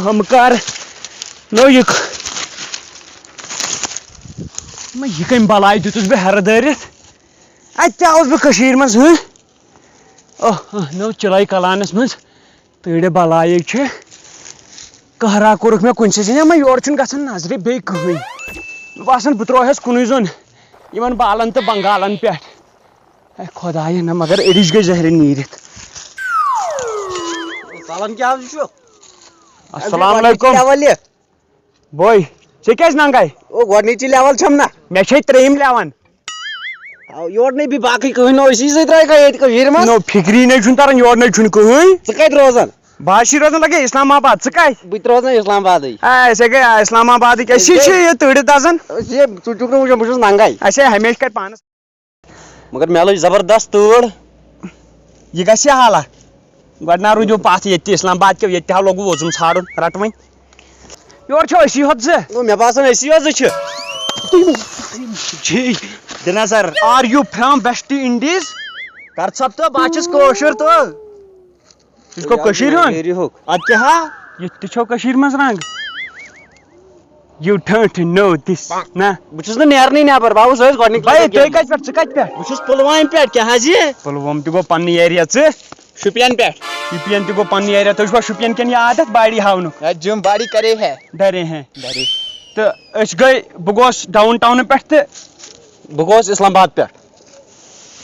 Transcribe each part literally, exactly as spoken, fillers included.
ہم کر نو یہِ ک-، نہ، یہِ کٔمۍ بلاے دیُتُس بہٕ ہٮ۪رٕ دٲرِتھ؟ اَتہِ تہِ آوُس بہٕ کٔشیٖرِ منٛز، ہٕنٛہ؟ اوہ، اوہ، نو چِلَے کلانَس منٛز تۭرِ بلایہِ چھِ۔ قہرا کوٚرُکھ مےٚ کُنہِ سۭتۍ، یہِ ما یورٕ چھُنہٕ گژھان نظرِ بیٚیہِ کٕہٕنۍ۔ مےٚ باسان، بہٕ ترٛووہَس کُنُے زوٚن یِمَن بالَن تہٕ بنگالَن پٮ۪ٹھ۔ اے خۄدایہِ نہ، مگر أڑِج گٔے زہرِ نیٖرِتھ۔ سلام کیٛاہ حظ چھُ؟ السلام علیکم۔ لیول یہِ۔ بوے، ژےٚ کیٛازِ ننٛگے؟ او، گۄڈٕنِچی لیول چھَم نہ۔ مےٚ چھے ترٛیٚیِم لیوَن۔ او، یورٕ نَے بیٚیہِ باقٕے کٕہٕنۍ نہٕ، أسی سۭتۍ درٛاے کانٛہہ ییٚتہِ کٔشیٖرِ منٛز۔ نو، فِکری نَے چھُنہٕ تَران، یورٕ نَے چھُنہٕ کٕہٕنۍ۔ ژٕ کَتہِ روزان؟ بہٕ حظ چھِ روزان لَگے اِسلام آباد، ژٕ کَتہِ؟ بہٕ تہِ روزان اِسلام آبادٕے۔ اے، أسۍ ہے گٔے اِسلام آبادٕکۍ، أسی أسۍ چھِ گٔے یہِ تۭرِ دَزان۔ أسۍ ہے، ژٕ چھُکھ نہٕ وٕچھان، بہٕ چھُس ننٛگے۔ اَسہِ ہے ہمیشہِ کَرِ پانَس۔ مگر مےٚ لٔج زبردست تۭر۔ یہِ گژھِ حالا۔ گۄڈٕ نا روٗدِو پَتھ ییٚتہِ تہِ اِسلام آباد کیو، ییٚتہِ تہِ ہا لوٚگوُ وۄزُم ژھانٛڈُن، رَٹ وۄنۍ۔ یورٕ چھِ أسی ہوت زٕ۔ گوٚو مےٚ باسان أسی ہوت زٕ چھِ۔ جی، دِ نظر۔ Are you from West Indies؟ کر ژھۄپ تہٕ بہٕ ہا چھُس کٲشُر تہٕ۔ ژٕ چھُکھ کٔشیٖرِ ہُنٛد؟ اَدٕ کیٛاہ ہا؟ ییٚتہِ تہِ چھو کٔشیٖرِ منٛز رنٛگ۔ You don't know this، نہ؟ بہٕ چھُس نہٕ نیرنٕے نٮ۪بر، بہٕ آوُس أزۍ گۄڈٕنِکۍ بھائی، لٹہِ تُہۍ ییٚتہِ۔ کَتہِ پٮ۪ٹھ؟ ژٕ کَتہِ پٮ۪ٹھ؟ بہٕ چھُس پُلوامہِ پٮ۪ٹھ، کیٛاہ حظ یہِ؟ پُلووم تہِ گوٚو پننہِ ایریا، ژٕ؟ شُپین پٮ۪ٹھ۔ شُپین تہِ گوٚو پننہِ ایریا، تُہۍ چھُوا شُپین کٮ۪ن یہِ عادت باڑی ہاونُک؟ ہے، جم باڑی کرے ہے۔ ڈرے ہیں۔ ڈرے۔ تہٕ أسۍ گٔے، بہٕ گوس ڈاوُن ٹاونہٕ پٮ۪ٹھ تہٕ۔ بہٕ گوس اسلام آباد پٮ۪ٹھ۔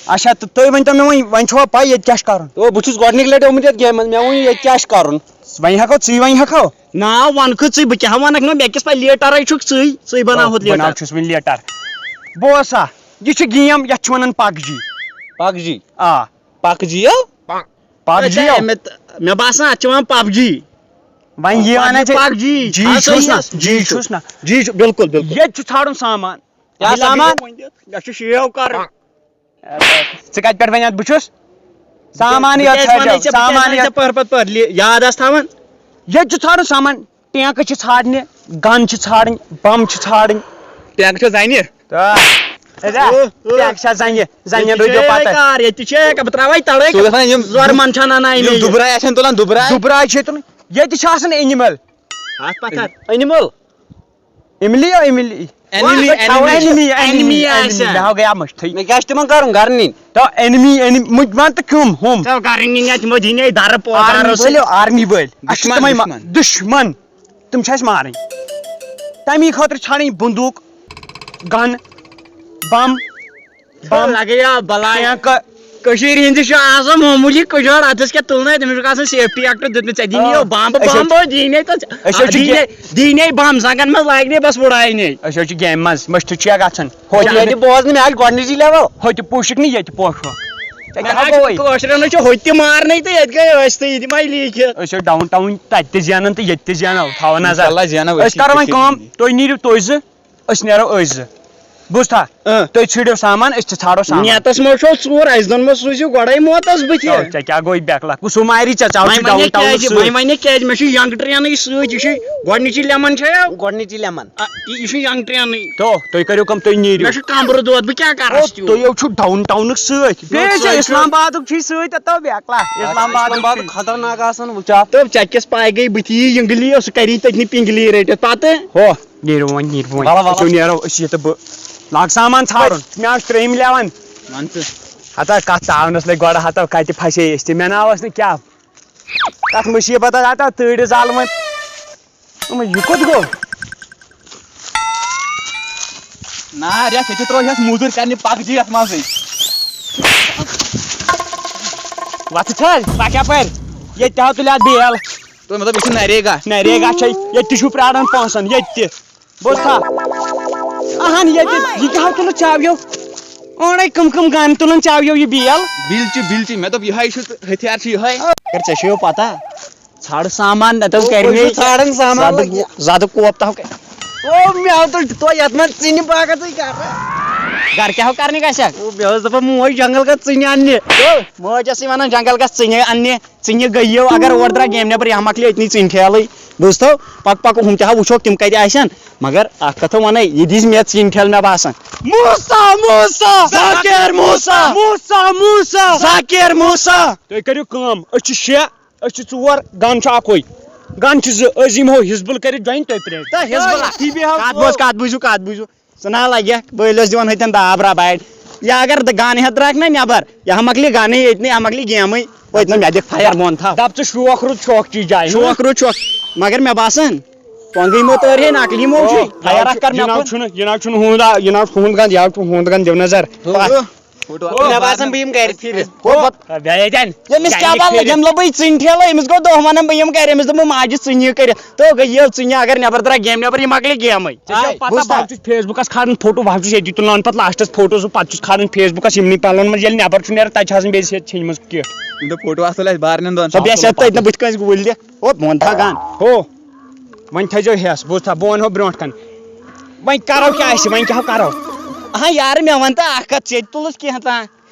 اچھا، تہٕ تُہۍ ؤنۍتو مےٚ وۄنۍ، وۄنۍ چھُوا پَے ییٚتہِ کیٛاہ چھُ کَرُن؟ او، بہٕ چھُس گۄڈٕنِکۍ لَٹہِ آمُت یَتھ گیمہِ منٛز، مےٚ ووٚن یہِ ییٚتہِ کیٛاہ چھُ کَرُن۔ وۄنۍ ہٮ۪کو ژٕے، وۄنۍ ہٮ۪کو۔ نا، وَنہٕ کھٕ ژٕے، بہٕ کیٛاہ وَنَکھ نہٕ، مےٚ کِس پَے لیٹَرَے چھُکھ ژٕے، ژٕے بَناوہوتھ بہٕ لیٹَر۔ بَناو چھُس وۄنۍ لیٹَر۔ بوز سا، یہِ چھِ گیم، یَتھ چھِ وَنان پَک جی۔ پَک جی؟ آ۔ پَک جی ہو؟ پَک جی ہو؟ مےٚ، مےٚ باسان اَتھ چھِ وَنان پَب جی۔ وۄنۍ یہِ پَب وَنان جی، ژےٚ پَک جی۔ جی ہاں، چھُس صحیح نہ، حظ، جی جی چھُس چھُس۔ نہ۔ جی چھُ، بِلکُل، بِلکُل۔ ییٚتہِ چھُ ژھانٛڈُن سامان۔ کیٛاہ اَدٕ سامان؟ مےٚ چھُ شیو کَرُن۔ ژٕ کَتہِ پٮ۪ٹھ وَنہِ اَتھ؟ بہٕ چھُس سامانٕے بہٕ یوت کیٛازِ وَنَے ژھٲنٛڈِو، ژےٚ، بہٕ کیٛازِ سامانٕے وَنَے یوت۔ ژےٚ پٔر پَتہٕ پٔر؟ لِ-، یاد آسہِ تھاوُن۔ ییٚتہِ چھُ ژھانٛڈُن سامان، ٹینٛکہٕ چھِ ژھانٛڈنہِ، گَن چھِ ژھانٛڈٕنۍ، بَم چھِ ژھانٛڈٕنۍ۔ ٹینٛکہٕ چھِ زَنہِ۔ آ۔ ہے، او، او۔ ٹینٛکہٕ چھا زَنہِ؟ زَنہِ ییٚتہِ رٔٹِو چھِ پَتہٕ۔ کار، ییٚتہِ چھِ، بہٕ ترٛاوَے تَڑٲے۔ ژٕ وَنان یِم زۄرٕ منٛد چھَنہٕ اَنان یِم اَمے۔ دُبراے آسن تُلان، دُبراے۔ دُبراے چھِ تُلٕنۍ۔ ییٚتہِ چھِ آسان animal۔ ہَتھ پَتھر۔ Animal۔ اِملی یا اِملی؟ Enemy، وَن، enemy۔ Enemy، enemy، enemy۔ Enemy۔ آسہِ۔ مےٚ ہاو گٔیا مٔشتھٕے۔ مےٚ کیٛاہ چھُ تِمن کَرُن؟ گَرٕ نِنۍ۔ تو enemy، enemy، مُج-، وَن تہٕ کیوٚم، ہُم۔ ژےٚ گَرٕ نِنۍ یا تِمو دِنۍ ہے دَرٕ پو-، army دَرٕ وٲلۍ، سۭتۍ۔ Army وٲلۍ۔ اَسہِ چھِ army تِمَے ما-، دُشمَن۔ دُشمَن۔ تِم چھِ اَسہِ مارٕنۍ۔ تَمی خٲطرٕ ژھانڈٕنۍ بندوٗق، gun، بَم، بَم، لَگے یا بَلاے۔ ٹینٛکہٕ۔ کٔشیٖرِ ہِنٛدِس چھُ آسان معموٗلی کُجڑ، اَتھَس کیٛاہ تُلنَے، تٔمِس چھُکھ آسان safety act دیُتمُت، ژےٚ دِنی آ۔ یو بمب، أسۍ حظ بمب چھِ، دِنی تہٕ أسۍ حظ چھِ دِنی، گے-، دِنی بمب، زنٛگن منٛز لاگنے، بس وُڑاے نے۔ أسۍ حظ چھِ game منٛز، مٔشتھٕے چھُ یا گژھان۔ ہُتہِ ژےٚ تہِ بوز نہٕ، مےٚ آسہِ گۄڈٕنِچی level۔ ہُتہِ پوشُک نہٕ، ییٚتہِ پوشو۔ ژےٚ کیٛاہ گوٚوُے؟ کٲشرٮ۪ن چھِ ہُتہِ تہِ مارنٕے تہٕ ییٚتہِ گٔے أسۍ تہٕ یہِ تہِ ما لیٖکھِ۔ أسۍ چھِ down town تَتہِ تہِ زینان تہٕ ییٚتہِ تہِ زینو، تھاوو نظر۔ اِنشاءاللہ زینو أسۍ أسۍ کَرو وۄنۍ کٲم، تُہۍ نیٖرِو تُہۍ زٕ۔ أسۍ نیرو أزۍ زٕ۔ بوٗزتھا؟ اۭں۔ تُہۍ ژھٕنڈِو سامان، أسۍ تہِ ژھانڈو سامان۔ نیتس منٛز چھو ژوٗر، اَسہِ دۄن منٛز سوٗزِو گۄڈَے موتس بٕتھِ۔ تو ژےٚ کیٛاہ گوٚوُے بیکلا؟ کُس ہُہ ماری ژےٚ؟ ژاو وۄنۍ چھُ وَنے down town کیٛازِ، سۭتۍ۔ وۄنۍ وَنے کیٛازِ؟ مےٚ چھُ young trainٕے سۭتۍ، یہِ چھُ گۄڈٕنِچی lemon چھےٚ۔ گۄڈٕنِچی lemon۔ آ، یہِ، یہِ چھُ young trainٕے۔ تو تُہۍ کٔرِو کٲم، تُہۍ نیٖرِو۔ مےٚ چھُ کمبرٕ دود، بہٕ کیٛاہ او، کَرس تیوٗت؟ تُہۍ یو چھُو down townٕکۍ سۭتۍ۔ بیٚیہِ چھُ سۭتۍ چھُ۔ اسلام آبادُک چھُے سۭتۍ، تو بیکلا۔ اسلام آبادُک اسلام آبادُک چھُے۔ خطرناک آسان، وٕچھ اَتھ۔ تو ژےٚ کِس پاے گٔے، بہٕ تہِ یی یِنٛگلی، سُہ کَری تٔتنی پِنٛگلی رٔٹِتھ پَتہٕ۔ ہو۔ نیٖرِو وۄنۍ، نیٖرِو وۄنۍ۔ وَلہٕ، وَلہٕ۔ أسۍ نیرو، أسۍ ییٚتہِ بہٕ لاگہٕ سامان ژھانٛڈُن۔ مےٚ آسہٕ ترٛیٚیِم level۔ وَن ژٕ۔ ہتا کَتھ تاونَس لٔگۍ گۄڈٕ، ہتا کَتہِ پھَسے أسۍ تہِ۔ مےٚ ناو ٲس نہٕ کیٛاہ۔ کَتھ مُصیٖبتَس ہتا تۭرِ زالمٕتۍ۔ یِمَے یہِ کوٚت گوٚو؟ نا، رٮ۪تھ ییٚتہِ ترٛوو یَتھ موٚزوٗرۍ کَرنہِ پَک جی یَتھ منٛزٕے۔ وَتھٕ چھَل، پَکھ یَپٲرۍ۔ ییٚتہِ تہِ ہاو تُلہِ اَتھ بیل۔ تو مطلب، یہِ چھُ نریگا۔ نریگا چھے، ییٚتہِ تہِ چھُو پرٛاران پونٛسَن، ییٚتہِ تہِ۔ بوٗزتھا؟ اَہَن ییٚتہِ، یہِ تہِ ہاو تُلُن چاویو۔ اورَے کٕم کٕم گَن تُلُن چاویو یہِ بیل۔ بِلچہِ، بِلچہِ، مےٚ دوٚپ یِہوٚے چھُ، ہتھیار چھُ یِہوٚے۔ اگر ژےٚ چھُیو پَتہ، ژھانٛڈ سامان، نَتہٕ کَرِ بہٕ مےٚ چھُس ژھانٛڈان سامان زَدٕ وۄنۍ۔ زَدٕ کوپ تَہو کَرِ۔ او، مےٚ آو تُہۍ، تُہۍ یَتھ منٛز ژِنہِ باغَس سۭتۍ کَرنہٕ۔ گَرٕ کیٛاہ ہو کَرنہِ گژھٮ۪کھ؟ او، مےٚ ٲس دَپان موج جنٛگل گژھ ژِنہِ اَننہِ۔ او، موج ٲسٕے وَنان جنٛگل گژھ ژِنہِ اَننہِ۔ ژِنہِ گٔیِو، اگر اورٕ درٛاو گیمہِ نٮ۪بر، یہِ ہا مۄکلہِ أتنی ژِنہِ ٹھیلٕے۔ بوٗزتھو؟ پَکھ پَکھ، ہُم تہِ ہا وٕچھوکھ، تِم کَتہِ آسَن۔ مگر اَکھ کَتھ وَنَے، یہِ دِژ مےٚ ژِنہِ ٹھیلہٕ، مےٚ باسان۔ موسیٰ، موسیٰ! ذاکر موسیٰ! موسیٰ، موسیٰ! ذاکر موسیٰ! تُہۍ کٔرِو کٲم، أسۍ چھِ شےٚ، أسۍ چھِ ژور، گَن چھُ اَکُے۔ گن چھِ زٕ، أسۍ یِمو حزبُل کٔرِتھ جوین، تُہۍ پرٛٲرِو۔ تہٕ حزبُل۔ تُہۍ بِہِو۔ کَتھ بوز، کَتھ بوٗزِو، کَتھ بوٗزِو۔ ژٕ نہ لگٮ۪کھ، بٔلۍ ٲسۍ دِوان ہُتٮ۪ن داب رباڑِ۔ یا اگر دٕ-، گانہٕ ہٮ۪تھ درٛاکھ نہ نٮ۪بر، یہِ ہا مۄکلہِ گانٕے ییٚتنٕے، یہِ ہا مۄکلہِ گیمٕے۔ وۄنۍ نہ مےٚ دِکھ فایر، بہٕ وَنہٕ تھاو۔ دَپ ژٕ شوق روٗد شوقچی جایہِ، ہہ؟ شوق روٗد شوق۔ مگر مےٚ باسان، پۄنٛگٕے مو تٲرۍ ہے نقلی مو چھُے۔ ہُہ، فایر اکھ کر یہِ مےٚ ناو کُن۔ چھُنہٕ، یہِ ناو چھُنہٕ ہُہُنٛد آ-، یہِ ناو چھُ ہُہُنٛد گنٛد، یہِ ناو چھُ ہُہُنٛد گنٛد، دِو نظر۔ ہُہ۔ پتھ۔ مےٚ باسان بہٕ یِمہٕ گرِ پھِرِتھ۔ ہُہ، پتھ۔ بیٚیہِ تہِ اَن۔ ییٚمِس کیٛاہ پَتہ لَگہِ، أمۍ لوٚبٕے ژِنہِ ٹھیلہٕ، أمِس گوٚو دۄہ وَنان بہٕ یِمہٕ گرِ، أمِس دوٚپ بہٕ ماجہِ ژِنہِ یہِ کٔرِتھ۔ تہٕ گٔے یہِ ژِنہِ، اگر نٮ۪بر درٛاے گیمہِ نٮ۪بر، یہِ مۄکلہِ گیمٕے۔ ژےٚ چھےٚ آے، پتہ، بوٗزتھا؟ بہٕ چھُس فیس بُکس کھالان فوٹو، بہٕ چھُس ییٚتی تُلان پتہٕ لاسٹس فوٹو سُہ، پتہٕ چھُس کھالان فیس بُکس یِمنٕے پلون منٛز، ییٚلہِ نٮ۪بر چھُ نیران تتہِ چھِ آسان بیٚیہِ سۭتۍ ژھیٚنمٕژ کِٹھ۔ یِم دوٚپ فوٹو اَصٕل اَسہِ بارنٮ۪ن دۄن سۄ بیٚیہِ ساتہٕ ساتہٕ تٔتۍ نہٕ بٕتھِ کٲنٛسہِ گُلۍ دِ۔ او، بہٕ وَنہٕ تھا گان۔ ہو، وۄنۍ تھٲیزیو ہٮ۪س، بوٗزتھا، بہٕ وَنہو برٛونٛٹھ کَن۔ وۄنۍ کَرو کیٛاہ أسۍ، وۄنۍ کیٛاہ کَرو؟ ہاں یارٕ، مےٚ وَن تہٕ اَکھ کَتھ، ژےٚ تہِ تُلُتھ کینٛہہ تام۔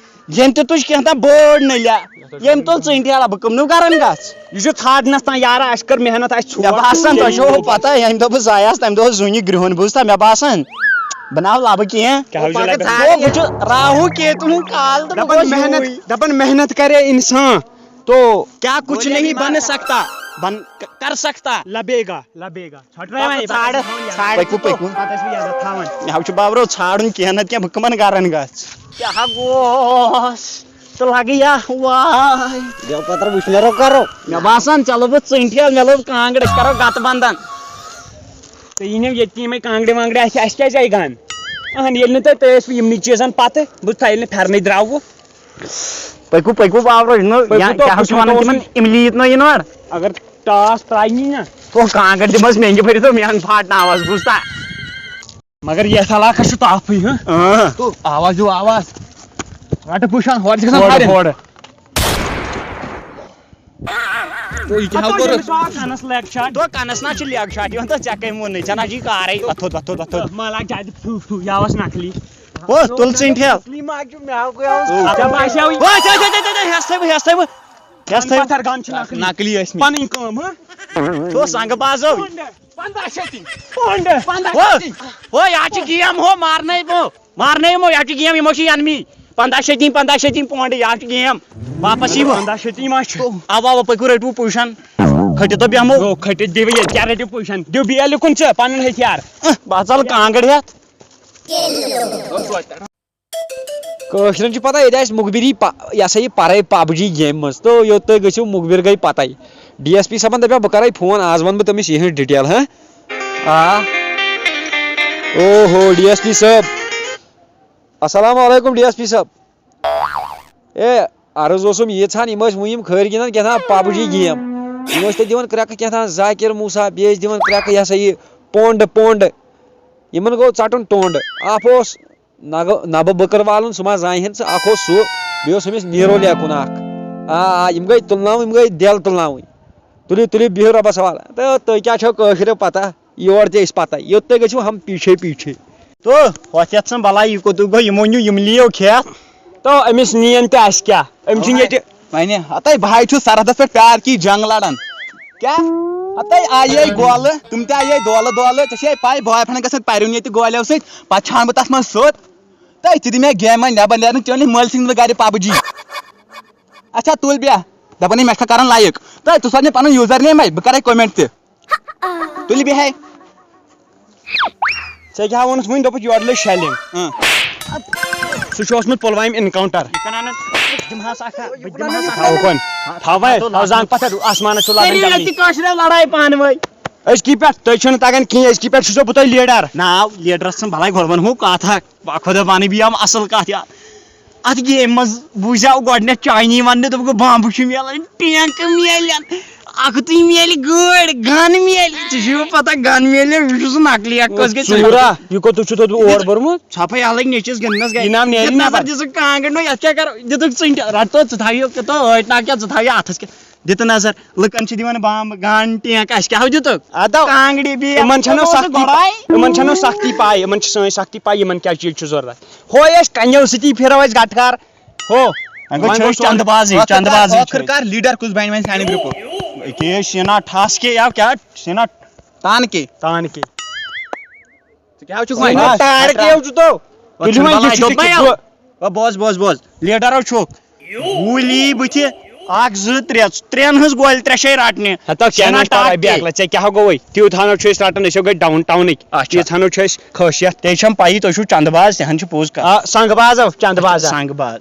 ییٚمۍ تہِ تُج کینٛہہ تام بٔڑ نٔلیا، ییٚمۍ تُل ژٕنٛٹھۍ ہیلہ، بہٕ کٕم نہٕ کَران گژھ۔ یہِ چھُ ژھانٛڈنَس تام یارٕ، اَسہِ کٔر محنت، اَسہِ ژھوٹ۔ مےٚ باسان، تۄہہِ چھو پَتہ، ییٚمہِ دۄہ بہٕ زایَس، تَمہِ دۄہ اوس زوٗنہِ گرٛہُن، بوٗزتھا، مےٚ باسان۔ بہٕ ناو لَبہٕ کینٛہہ۔ کیٛاہ حظ چھُ لَگان؟ گوٚو، بہٕ چھُس راہوٗ کیتُن ہُنٛد کال تہٕ بہٕ دَپان گوس محنت، یوٗرۍ۔ دَپان محنت کرے اِنسان۔ تو کیا کچھ نہیں بن سکتا؟ بن ک-، کر سکتا۔ لبیگا، لبیگا۔ ژھۄٹھ وۄنۍ ژھانٛڈ، ژھانٛڈ۔ پٔکِو، پٔکِو۔ پتہٕ ٲسۍ وۄنۍ یَزتھ تھاوان۔ مےٚ حظ چھُ بابرو ژھانٛڈُن کینٛہہ نتہٕ کینٛہہ، بہٕ کٕمن گرن گژھ؟ کیٛاہ گوس؟ تہٕ لگہٕ یا واے۔ دیو پتر وٕچھنیرو کرو۔ مےٚ باسان، چلو بہٕ ژٕنٛٹھۍ ہیل، مےٚ لوٚب کانٛگٕر، أسۍ کرو گتہٕ بنٛدن۔ تُہۍ یی نہٕ ییٚتہِ یِمے کانٛگرِ وانٛگرِ اَتھِ، اَسہِ کیٛازِ آیہِ گن؟ اہن، ییٚلہِ نہٕ تۄہہِ، تُہۍ ٲسوٕ یِمنٕے چیٖزن پتہٕ، بہٕ تۄہہِ ییٚلہِ نہٕ پھرنٕے درٛاوٕ۔ پٔکِو، پٔکِو، باورو، یہِ نہٕ، پٔکِو یا تو، کیٛاہ حظ چھِ وٕچھِو وَنان تو۔ تِمن؟ اِملی ییٚتہِ نہٕ یِنہٕ اورٕ۔ اگر ٹاس ترٛاونی نا۔ تو کانٛگٕر دِمس مٮ۪نٛگہِ پھٔرِتھ، میٛان پھاٹناوس، بوٗزتھا؟ مگر یتھ علاقس چھُ تاپھٕے، ہہ؟ اۭں۔ تو آواز ہیوٗ آواز۔ رٹہٕ پُشان، ہورٕ چھِ گژھان ہورٕ، فارٮ۪ن۔ ہورٕ۔ تو یہِ کیٛاہ ہتو کوٚرُتھ؟ ییٚمِس آو کنس لیگ شاٹ۔ تو کنس نا چھِ لیگ شاٹ یِوان، تو ژےٚ کٔمۍ ووٚنُے؟ ژےٚ نا چھُے کارٕے، وۄتھو، وۄتھو، وۄتھو۔ ملک جادِ پھیوٗ پھیوٗ، یہِ آواز نقلی۔ ہو، تُل ژٕنٛٹھۍ ہیل۔ اصلی ما چھُ مےٚ ہاو گوٚو یہِ آواز۔ ژےٚ باسیوٕے۔ وۄتھ، وۄتھ، وۄتھ، وۄتھ، ہٮ۪س تھٲیِو، ہٮ۪س تھٲیِو۔ ہٮ۪س تھٲیِو۔ پتھر گن چھِ نقلی۔ نقلی ٲسۍ مٕتۍ۔ پنٕنۍ کٲم، ہہ؟ تو سنٛگہٕ بازو۔ پنٛداہ شیٚتھ۔ پونٛڈ۔ پنٛداہ ہو، شیٚتھ۔ ہو، یہِ حظ چھِ گیم، ہو، مارنَے بہٕ۔ مارنَے یِمو، یہِ حظ چھِ گیم، یِمو چھِ ینمی۔ پنٛداہ شیٚتھ دِنۍ، پنٛداہ شیٚتھ دِنۍ پونٛڈ، یہِ حظ چھِ گیم۔ واپس یی وۄنۍ۔ پنٛداہ شیٚتھ دِنۍ ما چھِ؟ اَوا، اَوا، پٔکِو رٔٹِو پُشن۔ کھٔٹِو تہٕ بیٚہمو۔ ہو، کھٔٹِتھ بیٚہِو ییٚتہِ، کیٛاہ رٔٹِو پُشن؟ دِیِو بیٚیہِ لُکن ژٕ پنُن ہتھیار۔ اہ، بہٕ ژلہٕ کانٛگٕر ہٮ۪تھ۔ کٲشرٮ۪ن چھِ پتہ، ییٚتہِ آسہِ مُخبِری پا-، یہِ ہسا یہِ پرے پب جی گیمہِ منٛز، تہٕ یوٚت تُہۍ گٔژھِو، مُخبِر گٔے پتَے۔ ڈی ایس پی صٲبن دپیٛاو، بہٕ کرے فون، آز ونہٕ بہٕ تٔمِس یِہٕنٛز ڈیٹیل، ہہ؟ آ۔ او ہو، ڈی ایس پی صٲب۔ السلام علیکم، ڈی ایس پی صٲب۔ اے، عرض اوسُم ییٖژ ہن، یِم ٲسۍ وُنہِ یِم کھٲرۍ گِنٛدان کیٛاہ تام پب جی گیم۔ یِم ٲسۍ تَتہِ دِوان کرٛٮ۪کہٕ کیٛاہ تام ذاکر موسیٰ، بیٚیہِ ٲسۍ دِوان کرٛٮ۪کہٕ یہِ ہسا یہِ پونٛڈٕ پونٛڈٕ۔ یِمن گوٚو ژٹُن ٹونٛڈٕ۔ اَپھ اوس نگہٕ-، نبہٕ بٔکٕروالُن، سُہ ما زانہِ ہن سُہ، اکھ اوس سُہ، بیٚیہِ اوس أمِس نیٖرو لیکُن اکھ۔ آ، آ، یِم گٔے تُلناوٕنۍ، یِم گٔے دٮ۪ل تُلناوٕنۍ۔ تُلِو، تُلِو، بِہِو رۄبَس حوالہٕ۔ تہٕ تُہۍ کیٛاہ چھو کٲشرٮ۪و پَتہ؟ یور تہِ ٲسۍ پَتہ۔ یوٚت تُہۍ گٔژھِو، ہم پیچھے پیچھے۔ تو، ہۄتھ یَتھ ژھٕن بَلاے، یہِ کوٚت گوٚو؟ یِمو نیوٗ یِم لیو کھٮ۪تھ۔ تو، أمِس نِیَن تہِ اَسہِ کیٛاہ؟ أمۍ چھِنہٕ ییٚتہِ۔ وَنہِ، ہَتَے بہٕ ہاے چھُس سرحدَس پٮ۪ٹھ پیار کی جنگ لڑان۔ کیٛاہ؟ ہَتَے آیے گولہٕ، تِم تہِ آیے دولہٕ دولہٕ۔ ژےٚ چھے پَے، بوے فرینڈ گژھان پَرُن ییٚتہِ گولیو سۭتۍ، پَتہٕ چھان بہٕ تَتھ منٛز سیوٚد۔ تہٕ ژٕ دِ مےٚ گیمہِ منٛز نٮ۪بر نیرنہٕ، چٲنِس مٲلۍ سٕنٛدِ گرِ پب جی۔ اچھا، تُل بیٚہہ۔ دَپان ہے، مےٚ چھا کران لایک؟ تہٕ ژٕ سوز مےٚ پنُن یوٗزر نیم، بہٕ کرے کمنٹ تہِ۔ تُلہِ بیٚہہ ہے۔ ژےٚ کیٛاہ ووٚنُتھ وُنہِ؟ دوٚپُتھ یورٕ لٔج شیلنگ۔ اۭں۔ سُہ چھُ اوسمُت پُلوامہِ انکاونٹر۔ یہِ کٕنان، بہٕ دِمہٕ ہا سا اکھ ہا، بہٕ دِمہٕ ہا سا اکھ ہا۔ تھاو کۄن؟ تھاو ہے، تھاو زنگ پتھر، آسمانس چھُ لاگان کٔرِو جلدی۔ ییٚتہِ کٲشرٮ۪و لڑاے پانہٕ ؤنۍ۔ أزکی پٮ۪ٹھ، تُہۍ چھِو نہٕ تگان کِہیٖنۍ، أزکی پٮ۪ٹھ چھُسو بہٕ تۄہہِ لیڈر۔ ناو لیڈرس ژھٕن بلاے، گۄڈٕ ونہو کتھ اکھ۔ با خۄدا پانہٕ بی آم اصل کتھ یا۔ اتھ گیمہِ منٛز بوٗزیو گۄڈٕنٮ۪تھ چاینی وننہِ، دوٚپُکھ بمبہٕ چھُ میلان، ٹینکہٕ میلن، اکھتُے میلہِ گٲڑۍ، گن میلہِ۔ ژےٚ چھُے وۄنۍ پتہ گن میلہِ، یہِ چھُ سُہ نقلی اکھ، کۄس گژھِ؟ ژوٗرا، یہِ کوٚت چھُ تۄہہِ اور بوٚرمُت؟ ژھۄپے الگ نیچوِس گِنٛدنس گژھِ۔ یہِ نام نیرِ دِژ نظر، نٮ۪بر۔ دِژٕکھ کانٛگٕر نہ، یتھ کیٛاہ کرو؟ دِتُکھ ژٕنٛٹھۍ، رٹتو ژٕ تھاوِ یہِ، کہِ تو ٲٹۍ ناو کیٛاہ، ژٕ تھاوِ اتھس کیٛاہ؟ دِتہٕ نظر، لُکن چھِ دِوان بمب، گن، ٹینک، اسہِ کیٛاہ ہو دِتُکھ؟ ادو، کانٛگرِ بیٚیہِ۔ یِمن چھنہٕ تِمو سختی، سۭتۍ گۄڈاے۔ یِمن چھنہٕ سختی پاے، یِمن چھِ سٲنۍ سختی پاے، یِمن کیٛاہ چیٖز چھُ ضروٗرت۔ ہو، أسۍ کنیو سۭتی پھِرو أسۍ گٹہٕ کار۔ ہو، وۄنۍ وۄنۍ گوٚو چھُ أسۍ چندٕ بازی، ٲخٕر چندٕ کار، بازی چھُ ٲخٕر أسۍ۔ کار لیڈر کُس بنہِ وۄنۍ سانہِ گروپُک؟ ییٚکیٛاہ سینا ٹھاس کے یا کیٛاہ؟ سینا تانکے۔ تانکے۔ ژٕ کیٛاہ چھُکھ وۄنۍ؟ سینا ٹارکے چھُ تو۔ وۄنۍ تُلِو چھُنہٕ وۄنۍ بلاے، یہِ چھُ دوٚپمَے کِتھ ہو۔ پٲٹھۍ؟ وۄنۍ بوز، بوز، بوز۔ لیڈر ہو چھُکھ۔ گوٗلی بٕتھِ۔ اکھ، زٕ، ترٛےٚ، ترٛٮ۪ن ہٕنٛز گۄلہِ ترٛےٚ چھے رٹنہِ۔ ہتو کینٛہہ چھَنہ نہ چھُ پرواے، ٹپھ بیکھ تہِ۔ لہ، ژےٚ کیٛاہ گوٚوُے؟ تیوٗت ہن چھِ أسۍ رٹان، أسۍ ہو گٔے ڈاوُن ٹاونٕکۍ۔ اچھا۔ تیٖژ ہن چھِ أسۍ خٲصیت۔ تیٚلہِ چھَم پَیی تُہۍ چھِو چندٕ باز، تہِ ہن چھِ پوٚز کتھ۔ آ، سنٛگہٕ باز ہو، چندٕ باز ہا۔ سنٛگہٕ باز۔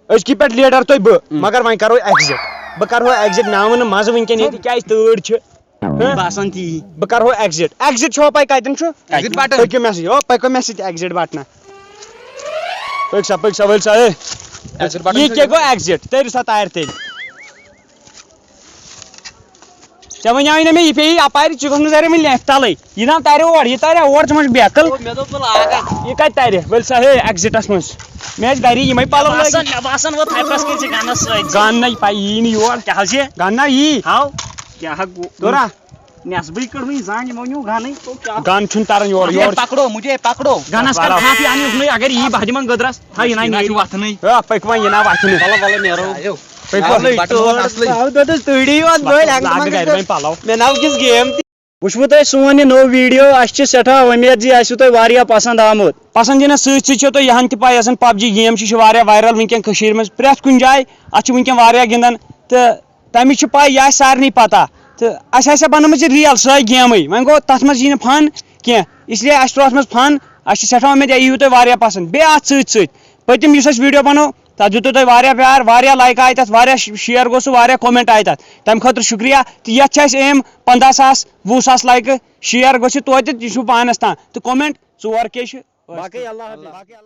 أزکی پٮ۪ٹھ لیڈر تُہۍ بہٕ، ہم۔ مگر وۄنۍ کرو ایگزٹ۔ بہٕ کرو ایگزٹ، مےٚ آو نہٕ مزٕ وٕنکیٚن ییٚتہِ، کیٛازِ تۭر چھِ۔ ہہ؟ باسان تی۔ بہٕ کرہو ایگزٹ۔ ایگزٹ چھو پاے کتٮ۪ن چھُ؟ ایگزٹ بٹن۔ پٔکِو مےٚ سۭتۍ۔ او، پٔکِو مےٚ سۭتۍ ایگزٹ بٹنہ۔ پٔکۍ سا، پٔکۍ سا، ؤلۍ سا، ہے۔ ایگزٹ بٹن یہِ چھُ کیٛاہ گوٚو ایگزٹ؟ تٔرِو سا تارِ تیٚلہِ۔ ژےٚ وَنیٛاوُے نہ مےٚ، یہِ پیٚیہِ اَپارِ، ژٕ گوٚژھ نہٕ تَرِ وۄنۍ لٮ۪نٛکھ تَلٕے۔ یہِ نہ تَرِ اور، یہِ تَرِ اور، ژٕ ما چھُکھ بیکٕل؟ او، مےٚ دوٚپ بہٕ لاگَکھ۔ یہِ کَتہِ تَرِ؟ ؤلۍ سا، ہے، ایگزٹَس منٛز۔ مےٚ ٲسۍ گَری یِمَے پَلَو مےٚ باسان، لٲگِتھ۔ مےٚ باسان، وۄنۍ تھپرَس کٔرۍ زِ گَنَس سۭتۍ۔ گَن نَے پَے یی نہٕ یور۔ کیٛاہ حظ یہِ؟ گَن نہ یی۔ ہاو۔ کیٛاہ گوٚو؟ دوٚرا؟ نٮ۪صبٕے کٔڑ وٕنہِ زَنٛگ، یِمو نیوٗ گَنٕے۔ گَن چھُنہٕ تَران یورٕ، مجھے یورٕ۔ پکڑو، مجھے پکڑو۔ گَنَس کَر تھپھ، یہِ اَنہِ یُکنُے، اگر یی بہٕ دِمَن گٔدرَس۔ ہا، یہِ نہ یہِ نہ چھُ نیرِ۔ وَتھنٕے۔ ہے، پٔکۍ وۄنۍ، یہِ نہ وَتھنٕے۔ وَلہٕ، وَلہٕ نیرو۔ پٔکۍ وۄنۍ۔ بٹن ووت اصلٕے۔ آو دوٚدُس تۭرٕے یوت بٔلۍ، ہنٛگتہٕ لاگہٕ منٛگہٕ گرِ کٔر۔ وۄنۍ پَلو۔ مےٚ ناو کِس گیم تہِ۔ وٕچھوٕ تۄہہِ سون یہِ نوٚو ویٖڈیو، اَسہِ چھِ سٮ۪ٹھاہ اُمید زِ یہِ آسِوٕ تۄہہِ واریاہ پسنٛد آمُت۔ پسنٛد یِنَس سۭتۍ سۭتۍ چھو تۄہہِ یہِ ہن تہِ پَے آسان، پب جی گیم چھِ، چھِ واریاہ وائرل وٕنکٮ۪ن کٔشیٖرِ منٛز، پرٛٮ۪تھ کُنہِ جایہِ۔ اَتھ چھِ وٕنکٮ۪ن واریاہ گِنٛدان تہٕ تَمِچ چھِ پَے، یہِ آسہِ سارنٕے پَتہ۔ تہٕ اَسہِ آسہِ ہا بَنٲومٕژ یہِ ریٖل سۄے گیمٕے، وۄنۍ گوٚو تَتھ منٛز یی نہٕ فن کینٛہہ، اس لیے اَسہِ ترٛوو اَتھ منٛز فن۔ اَسہِ چھِ سٮ۪ٹھاہ اُمید یہِ ییٖوٕ تۄہہِ واریاہ پسنٛد۔ بیٚیہِ اَتھ سۭتۍ سۭتۍ پٔتِم یُس اَسہِ ویٖڈیو بَنوو، تَتھ دیُتوُ تۄہہِ واریاہ پیار، واریاہ لایکہٕ آیہِ تَتھ، واریاہ شیئر گوٚو سُہ، واریاہ کومنٹ آیہِ تَتھ، تَمہِ خٲطرٕ شُکریہ۔ تہٕ یَتھ چھِ اَسہِ ایم پنٛداہ ساس، وُہ ساس لایکہٕ، شیئر گٔژھِتھ توتہِ، یہِ چھُ پانَس تام۔ تہٕ کومنٹ ژور کے چھِ۔ باقٕے اللہ حافظ۔